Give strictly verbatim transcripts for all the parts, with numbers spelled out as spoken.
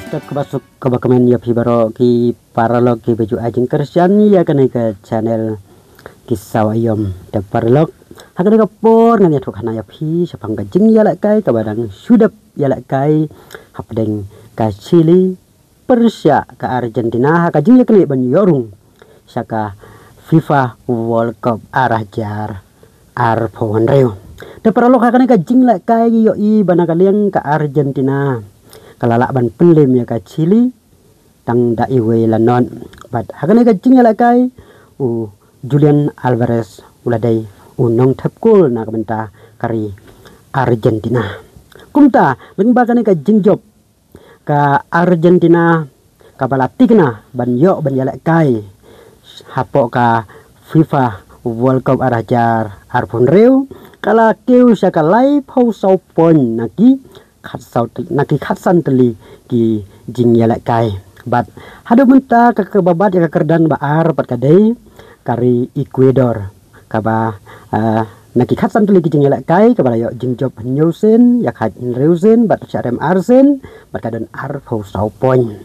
Tep kaba suk kaba kmen ïa phi baroh ki paralok kiba ju ai jingkyrshan ïa kane ka channel Ki Saw Aïom. Te paralok, ha kane ka por ngan ïathuh khana ïa phi shaphang ka jingïalehkai kaba dang shu dep ïalehkai hapdeng ka Chile pyrshah ka Argentina ha ka jingïaknieh ban ïoh rung sha ka FIFA World Cup ar hajar arphew hynriew. Te paralok, ha kane ka jinglehkai ngi ïohi ba na ka liang ka Argentina ka la lah ban pynlem ïa ka Chile tang da iwei la not. Bad ha kane ka jingïalehkai u Julian Alvarez u la dei u nongthep kol na ka bynta ka ri Argentina. Kumta lyngba kane ka jingjop, ka Argentina kaba la tikna ban ïoh ban ïalehkai hapoh ka FIFA World Cup ar hajar arphew hynriew ka la kiew sha ka laiphew saw point na ki khatsaw, na ki khatsan tylli ki jingïalehkai. Bad haduh mynta ka kaba bat ïa ka kyrdan ba ar pat ka dei ka ri Ecuador, kaba, ah, na ki khatsan tylli ki jingïalehkai kaba la ïoh jingjop hynñiew sien, ïakhait hynriew sien bad shah rem ar sien, bad ka don arphew saw point.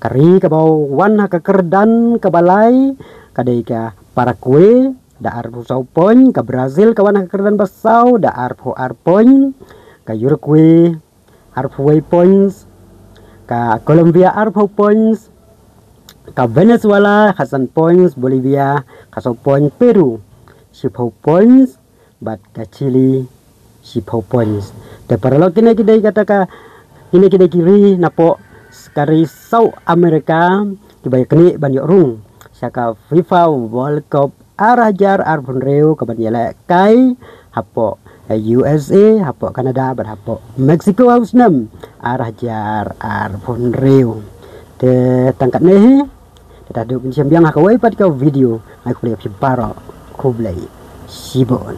Ka ri kaba wan ha ka kyrdan kaba lai ka dei ka Paraguay da arphew saw point, ka Brazil ka wan ha ka kyrdan ba saw da arphew ar point, ka Uruguay arphew wei points, ka Colombia arphew points, ka Venezuela khatsan points, Bolivia khatsaw point, Peru shiphew points, bad ka Chile shiphew points. Te paralok, kine ki dei kata ka, kine ki dei ki ri napoh ka ri South America kiba ïaknieh ban ïoh rung sha ka FIFA World Cup ar hajar arphew hynriew kaban ïalehkai hapoh U S A, hapoh Canada bad hapoh Mexico ha u snem ar hajar arphew hynriew. Te tang katne hi, te ta duk ban ïashem biang ha kawei pat ka video. Ai khublei ïa phi baroh, khublei shibun.